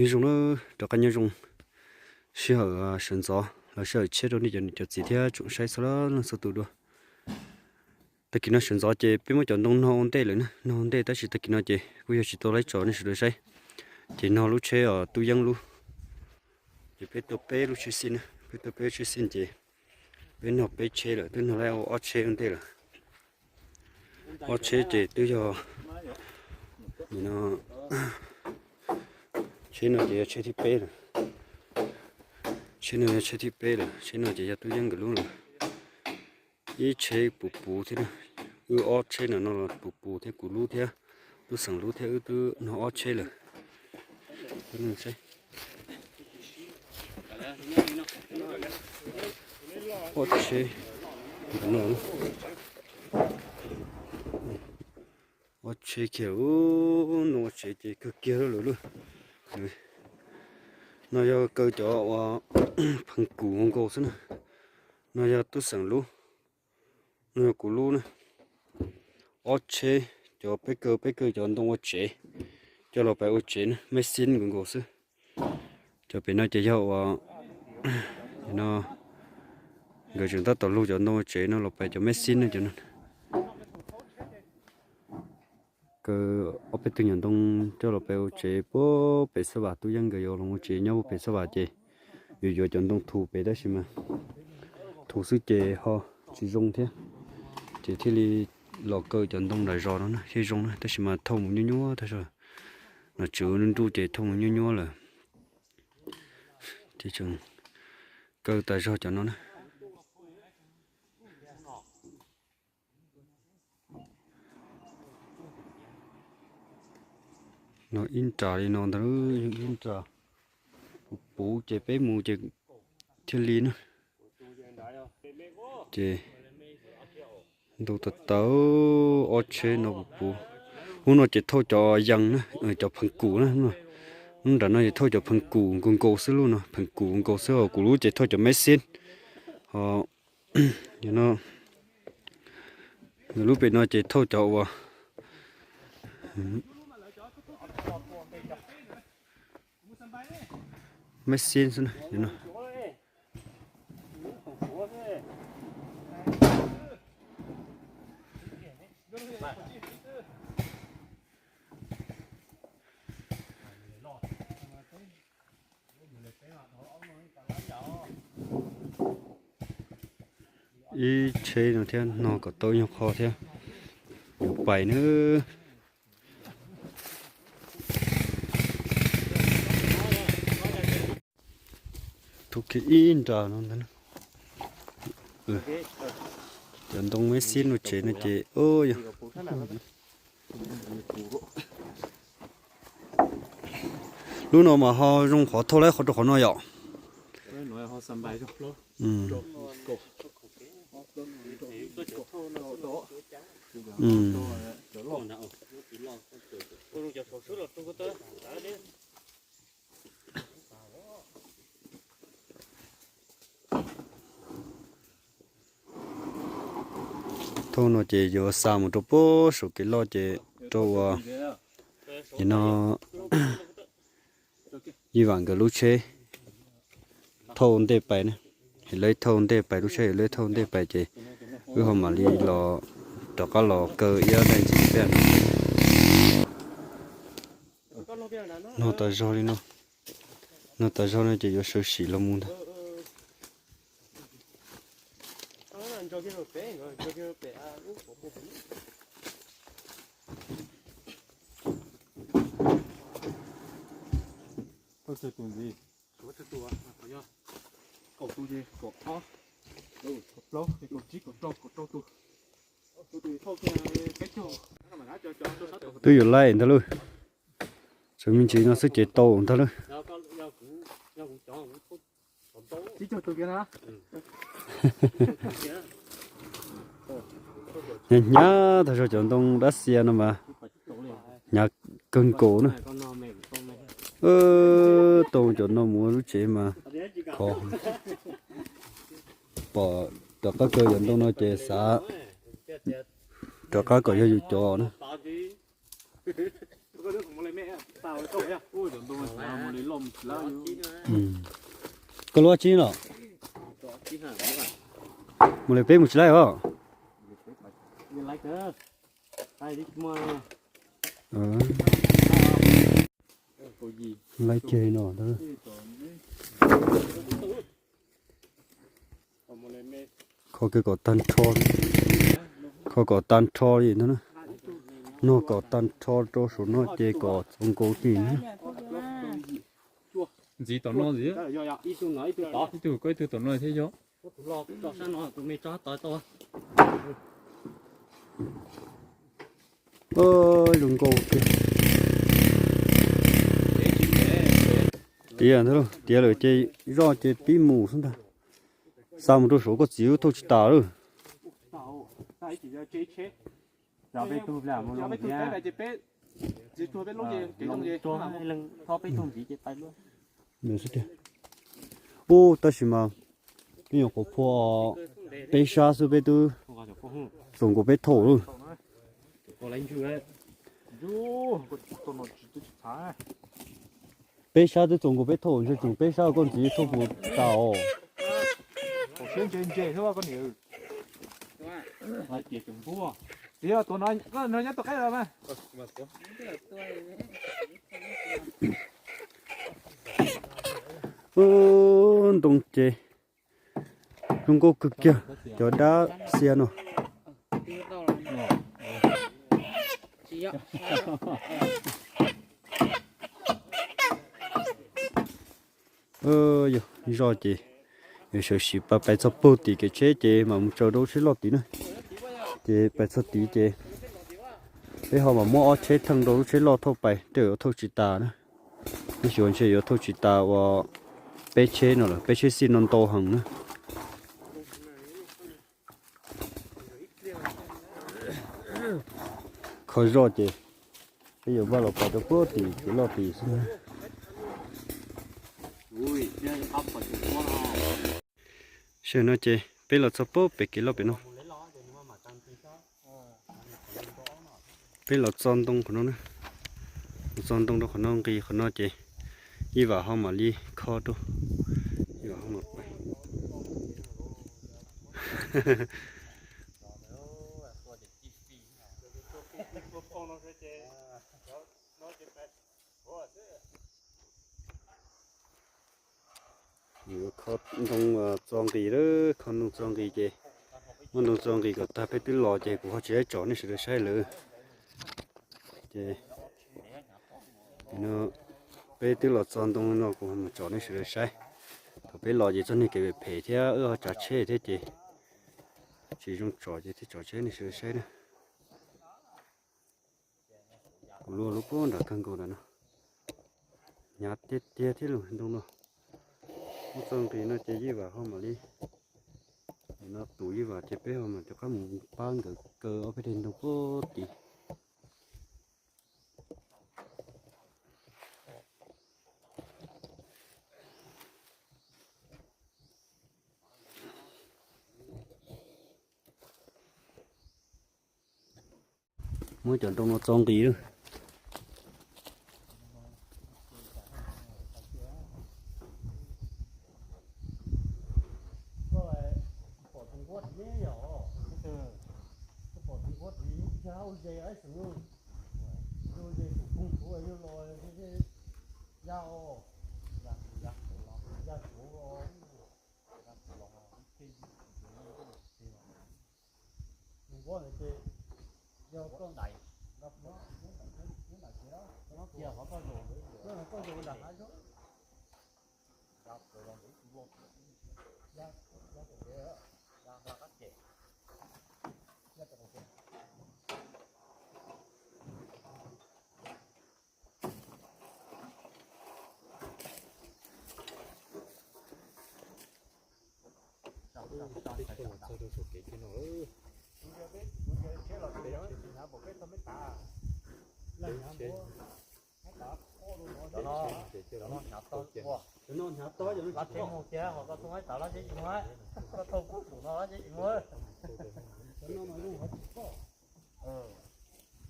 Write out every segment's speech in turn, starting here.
Nyob zoo na, rov qab nyob zoo sij hawm sawv ntxov los sij hawm tshiab rau nej cov niam cov txiv thiab tsoom saib txhua leej txhua tus dua. Tag kis no sawv ntxov ces peb muab cov ntoo nog ua ntej lawm na, nog ua ntej tab sis tag kis no ces kuj yog tsis tau laib tso nej sawv daws saib. Ces nog lub tsheb os tub yeeb lub, ces peb tua peb lub tsheb xij na, peb tua peb lub tsheb xij ces peb nog peb tsheb lawm, twb nog laib ua ob tsheb ua ntej lawm. Ob tsheb ces twb yog no, tsheb no ces yog tsheb thib peb lawm. Tsheb no yog tsheb thib peb lawm, tsheb no ces yog tub yeeb nkawd lub lawm. Ib tsheb puv puv thiab na, wb ob tsheb no no los puv puv thiab, kuv lub thiab tub xeem lub thiab wb twb nog ob tsheb lawm. Ob tsheb, ob tsheb kiag, ntoo ua tsev ces kawg kiag lawm lauj. No yog kaw cov uas pheej kum nkaus xwb na. No yog tub xeem lub, no yog kuv lub na. Ob tsheb, cov peb kaw, peb kaw cov ntoo ua tsev, coj los pais ua tsev na, meb xib nkaus nkaus xwb. Cov pem no ces yog uas no nkawd tseem tab tom lug cov ntoo ua tsev no los pais cov meb xib na cov no. Kaw ob peb tug nyuam ntoo coj los pais ua tsev puag pem xab vam, tub yeeb nkawd yuav los ua tsev nyob puag pem xab vam ces yuav yuav cov ntoo thum pem tab sis mas thum xwb ces ho tsis zoo thiab, ces thiaj li los kaw cov ntoo nram zos no na thiaj zoo na, tab sis mas thauj mus nyuaj nyuaj tag zog. Nom tswv nruj nruj ces thauj mus nyuaj nyuaj lawm. Ces tseem kaw tas zog cov no na. No ib nra li no ntag, ib nra puv puv ces peb mus ces thiaj li na. Ces ntau tas tas, ob tsheb no puv puv. Lub no ces thauj cov yees na, cov pheej kum na. Lub nram no ces thauj cov pheej kum nkaus nkaus xwb, lub no pheej kum nkaus xwb, ho kuv lub ces thauj cov meb xib. Ho no, lub pem no ces thauj cov uas meb xib xwb na. Ib tsheb no thiab, no kom tau ib nyuag qho thiab yuav pais na. Thauj kiag ib nra no ntag. Cov ntoo meb xib no tsev no ces yog lub no mas ho zoo qhov thauj laib qhov rau qhov no yom. Thauj no ces yuav xa mus rau puag saum kev loj ces rau uas no Yij Vam nkawd lub tsheb thauj ntej pais na. Lawv thauj ntej pais, lub tsheb lawv thauj ntej pais ces wb ho mam li los rov qab los kaw ib ob daim ntxiv thiab. No tas zog li no, no tas zog no ces yuav sawv sim los mus ntag. Twb yuav laij ntag lauj. Tseem me ntsis no xwb ces tau ntag lauj. Hnyav hnyav tag zog cov ntoo dab xia no mas hnyav kawg nkaus na. Tau cov no mus lub tsev mas khov. Pom rov qab kaw cov ntoo no ces xav rov qab kom yog yus cov na. Koj lub tsib los? Mus li peb mus tsis laij os. Laij ceg no. Kho kom tag nrho, kho kom tag nrho li no. Noj kom tag nrho rau saum no ces kom txaus nkaus li no. Ntxiv tom no ntxiv, ib tug koj ib tug tom no thiab yog. Zoo nkauj tiag. Tiav, tiav lawm ces zoj ces pib mus xwb ntag. Xa mus rau saum koj txiv lub thauj tsis tas lawm. Ub, tab sis mas peb nyuam qhuav phua peb sab xwb peb twb txaus nkaus peb thauj lawm. Peb sab twb txaus nkaus peb thauj, ntshe tseem peb sab koj ntxiv thauj puas tas os. Ub, ntoo ces zoo nkauj kawg kiag cov dab xia no. Yog zoj ces yuav sawv siv pais txog puag tim kev tsheb ces mam mus tsaws rau lub tsheb loj tid na. Ces pais txog tid ces peb ho mam muab ob tsheb theej rau lub tsheb loj thauj pais, tej zaum yuav thauj tsis tas na. Tab sis ntshe yuav thauj tsis tas uas peb tsheb no lawm, peb tsheb xij no ntau heev na. Kho zoj ces peb yuav npaj los pais rau puag tim kev loj tid xwb na. Tam sim no ces peb los txog puag pem kev loj pem no. Peb los txo ntoo qhov no na. Los txo ntoo rau qhov no, nqis qhov no ces Yij Vam ho mam li kho rau. Yij Vam ho mam pais. Kho ntoo txo nqis lawm, kho ntoo txo nqis ces muab ntoo txo nqis kom tag peb twb los ces kuv ho tsis tsom nej sawv daws saib lawm. Ces peb twb los txo ntoo no kuv ho mus tsom nej sawv daws saib. Thaum peb los ces txog niag kev phem phem thiab wb ho tsav tsheb thiab ces tsis zoo tsom ces thiaj tsom tsheb nej sawv daws saib na. Kuv luaj lub puag nram kawg nkaus ntawm no. Hnyav tiag tiag thiab lus ntoo no. Muab txo nqis no ces Yij Vam ho mam li, no tus Yij Vam ces peb ho mam rov qab mus pab nkawd kaw ob peb daim ntoo puag tid. Muab cov ntoo no txo nqis lawm.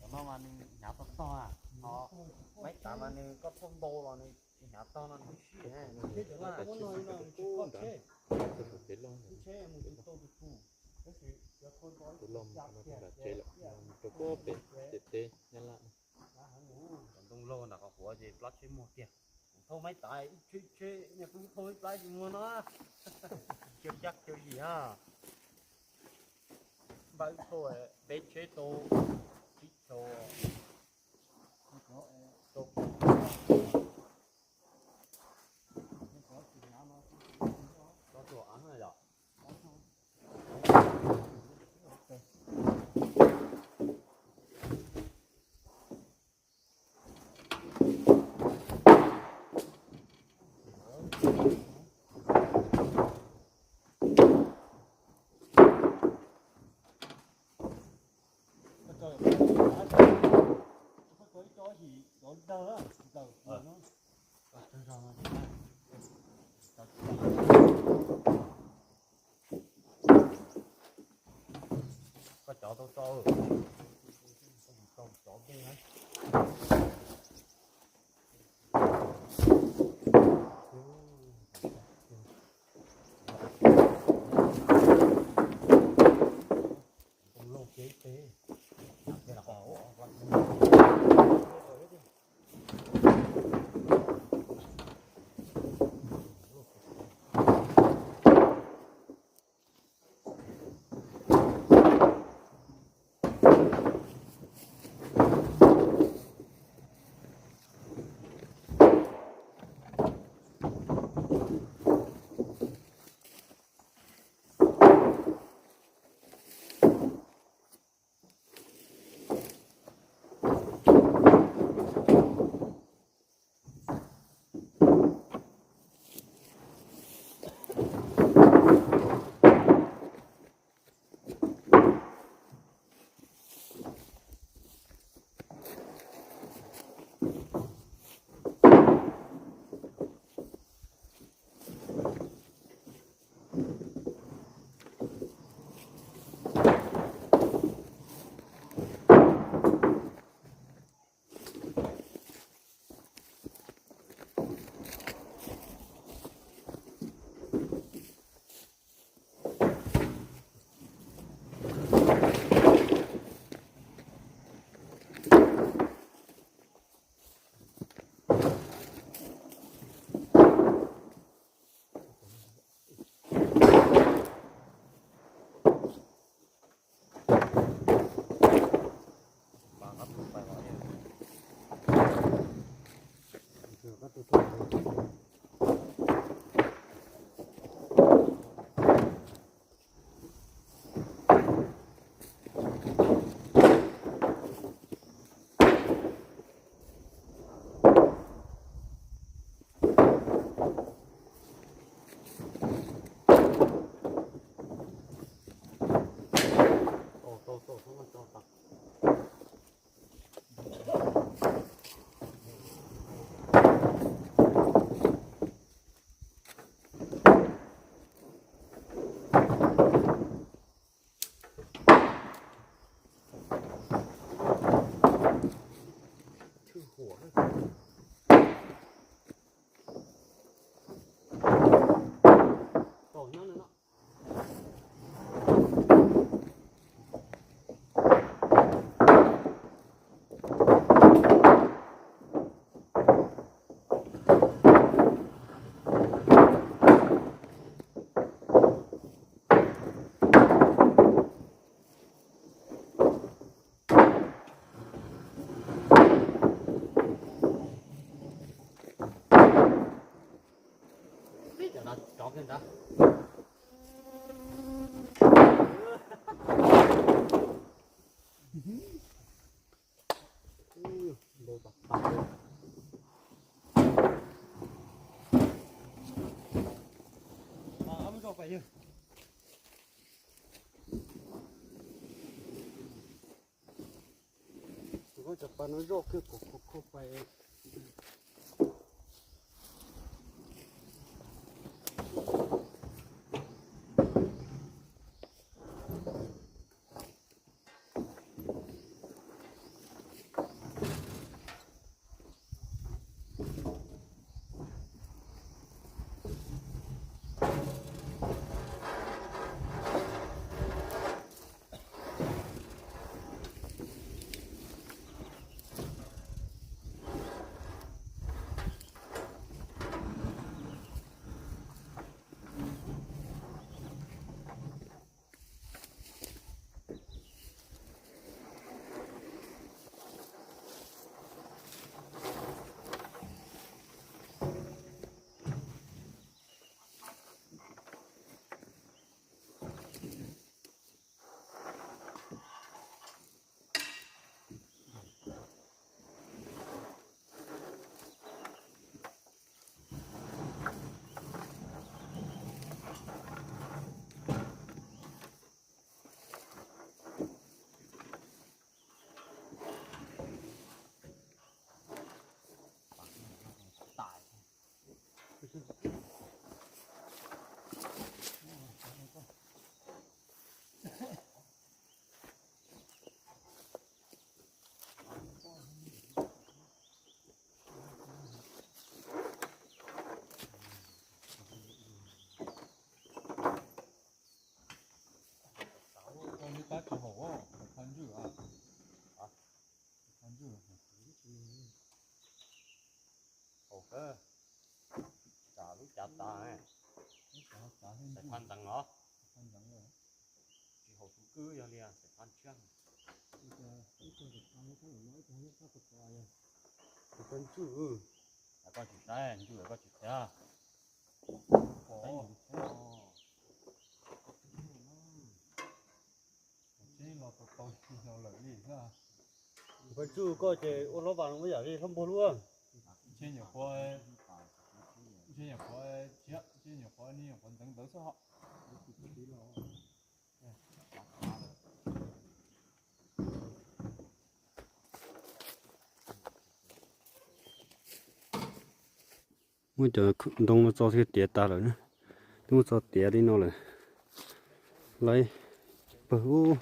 Cov no mas nws hnyav tog tog. Maib tav mas nws koj thauj ntau los nws tsis hnyav tog no nws sib nws tsis tag. Tus loj mus rau pem teb Nyab Laj. Cov ntoo loj nram qhov quav ces plab tsheb muag tiag. Kuv thauj maib tav ib tsheb tsheb, kuv thauj ib plab tsis muag no. Cab cab cab zim ha. Npaj wb thauj peb tsheb tau tsib caug, tau, tau av yom. Koj cov tau tso, tau cov dej na. Tus koj cov pas no zoj kiag kuv kuv kuv pais. Tsam lub cav tas, xais phaj ntxeev os. Tsis haum tus kwj yog li xais phaj tshiab. Tus koj ntsuj, koj tsis saib ntsuj koj tsis qhia. Ntsuj koj ces ua hlob vas muab yam li hlob npuag lub. Ntshe nyuam qhuav, ntshe nyuam qhuav, ntshe nyuam qhuav, nyuam qhuav ntxeev ntawd xwb hos. Muab cov ntoo no txo tiav tas lawm na. Twb muab txo tiav li no lawm. Laib pawg ub,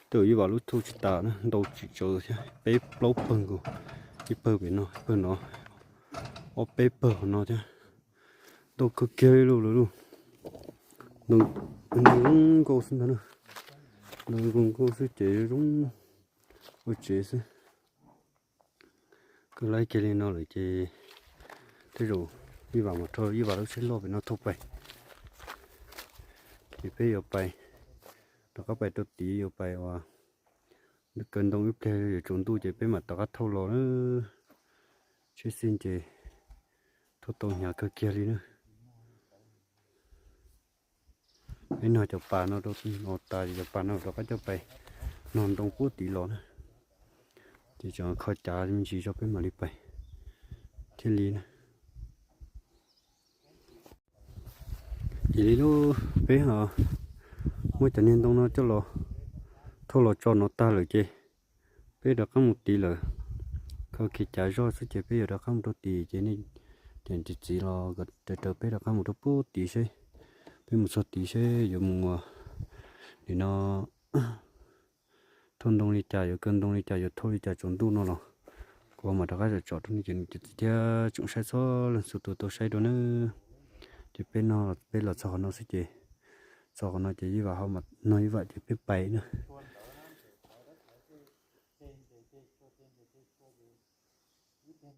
tej zaum ib vam lub thauj tsis tas na, ntau tsis tsawv thiab, peb plaub pawg nkaus, ib pawg pem no, ib pawg no, ob peb pawg qhov no thiab. Ntau kawg kiag li lawm lauj. Ntoo zoo nkauj xwb ntag na, ntoo zoo nkauj xwb ces zoo ua tsev xwb. Koj laib kiag li no lawm ces tej zaum ib vam mus rau ib vam lub tsheb loj pem no thauj pais, ces peb yuav pais, rov qab pais rau tid yuav pais uas kaw ntoo ib pliag yuav tsaus ntuj ces peb mam rov qab thauj los na. Tsheb xij ces thauj tau hnyav kawg kiag li na. Peb nog cov pas no rau no tas ces cov pas no rov qab coj pais nog ntoo puag tid los na. Ces tseem kho cav me ntsis tso peb mam li pais thiaj li na. Ces li lub peb ho muab cov niag ntoo no coj los thauj los tso no tag lawm ces peb rov qab mus tid lawm. Kho kiag cav zoj xwb ces peb yuav rov qab mus rau tid ces nej cem tis txiv los kom raws raws peb rov qab mus rau puag tid seb, peb mus txog tid seb yuav mus ua nim no thauj ntoo li cas, yuav kaw ntoo li cas, yuav thauj li cas tsaus ntuj no los kuv mam rov qab zam tsom rau nej cem tis txiv thiab tsoom saib txhua leej txhua tus tau saib dua nawb. Ces peb no peb los txog qhov no xwb ces txog qhov no ces ib vam ho mam nog ib vam ces peb pais na.